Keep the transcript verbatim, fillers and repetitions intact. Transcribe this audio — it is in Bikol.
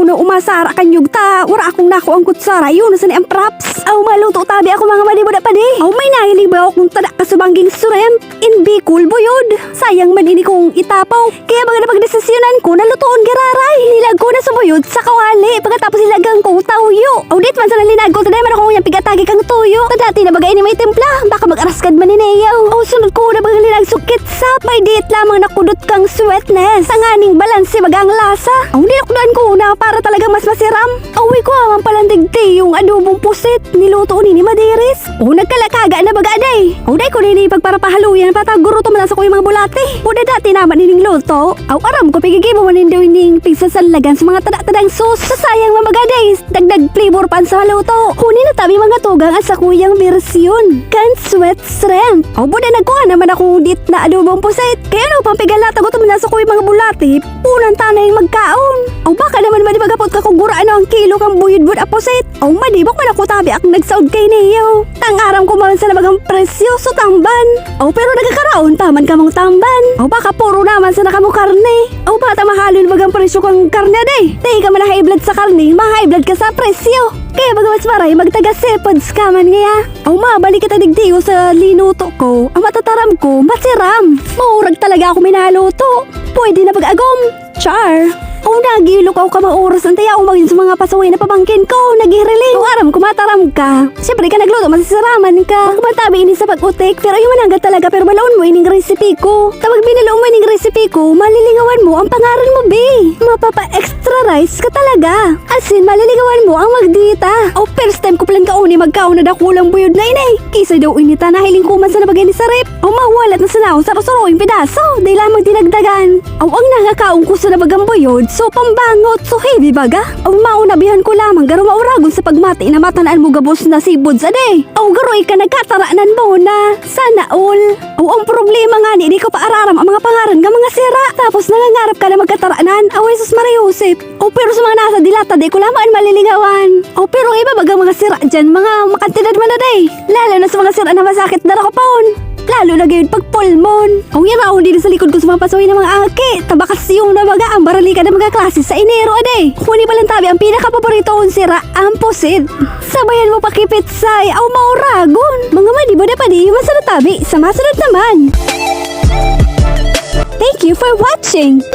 No, umasara kan yugta, wara akong nakuang kutsara, yun, saan ang props? Aw, maluto tabi ako, mga madi, buda pa di. Aw, may nahiling ba akong tada kasubangging shrimp? In Bicol, buyod. Sayang man ini kung itapaw. Kaya baga napagdesisyonan ko na lutoon giraray. Nilag ko na sa buyod sa kawali. Pagkatapos nilagang kong tawyo. Aw, dit man sa nalinaag ko, taday man ako ngunyan pigatagi kang tuyo. Ta dati na baga ini may timpla. Baka mag-araskad man ini, yaw. Aw, sunod ko na baga linag sukit sa may diit lamang nakudot kang sweetness. Tanganing balanse baga ang lasa. Aw, dinukdoan ko na para talagang mas masiram. Awi ko man palang digdi yung adobong pusit. Niluto ni ni Madiris. O, nagkalakaga na baga, day. O, day ko nini pagparapahaluyan, patag gurutom na sa kuya mga bulati. O, da dati naman ining luto. Aw, aram ko, pigigibo man nindo ining pigsasanlagan sa mga tada-tadang sauce. Sa sayang man baga, day, dagdag flavor pa sa maluto. Huni na tabi mga tugang at sa kuyang bersyon. Kan sweet shrimp. Aw, buda nagkuha naman akong dit na adobong pusit. Kaya ano pang pigalata, gutom na sa kuya mga bulati. Punan tanay magkaon. Aw, baka naman madibagapot ka kung gurano ang kilo kang buyod-buyod a pusit. Aw, madibok man ako tabi akong nagsaod kay Neo. Tang aram ko man sa nabagang presyo, so tamban. Aw, pero nagkakaraon pa man kamong tamban. Aw, baka puro naman sa nakamo karne. Aw, bata mahalon bagang presyo kang karne, de. Dahil ka man na high blood sa karne, ma-high blood ka sa presyo. Kaya baga mas maray magtaga seafoods ka man ngaya. Aw, mabalik kita digdi sa linuto ko. Ang matataram ko, masiram. Maurag talaga ako minaluto. Pwede na pag-agom. Char! Kung nagilok ako ka mga oras ang taya umagin sa mga pasaway na pamangkin ko, naghihiling. Kung aram ko, mataram ka. Siyempre ka nagluto, masasaraman ka. Baka man tabi ini sa pag-utik, pero yung mananggad talaga, pero balaon mo ining recipe ko. Tabag binalaon mo ining recipe ko, malilingawan mo ang pangaran mo, be. Mapapa-extra rice ka talaga. As in, malilingawan mo ang magdita. Oh, first time ko palang kauni magkaon na dakulang buyod na ini. Kisa daw inita, nahiling ko man sa nabagay ni Sarip. O mawalat na sana ako sa roso-rosoing pedaso, di lamang dinagdagan. Aw, ang nangakaon ko sa nabagang buyod, so pambangot, so heavy baga. Aw, maunabihan ko lamang garo mauragon sa pagmati na matanaan mo gabos na seafoods, ade. Aw, garo ika nagkataranan mo na. Sana all. Aw, ang problema nga ni, di ko pa araram ang mga pangaran nga mga sira. Tapos nangangarap ka na magkataranan. Aw, Jesus Maria Josep. O, pero sa mga nasa dilata, di ko lamang an malilingawan. O, pero ang iba bagang mga sira dyan, mga makantidad man na, day. Lalo na sa mga sira na masakit na rakapaon. Lalo na gayon pag pulmon. Ang yaraon din sa likod ko sa mga pasaway na mga aki. Tabakasyong na baga ang baralika ng mga klase sa Enero, aday. Huni pa lang tabi ang pinakapaborito kong sira, ang pusit. Sabayan mo pakipitsay, aw mauragon. Mga madi, buda pa di, yung masunod tabi, sa masunod naman. Thank you for watching.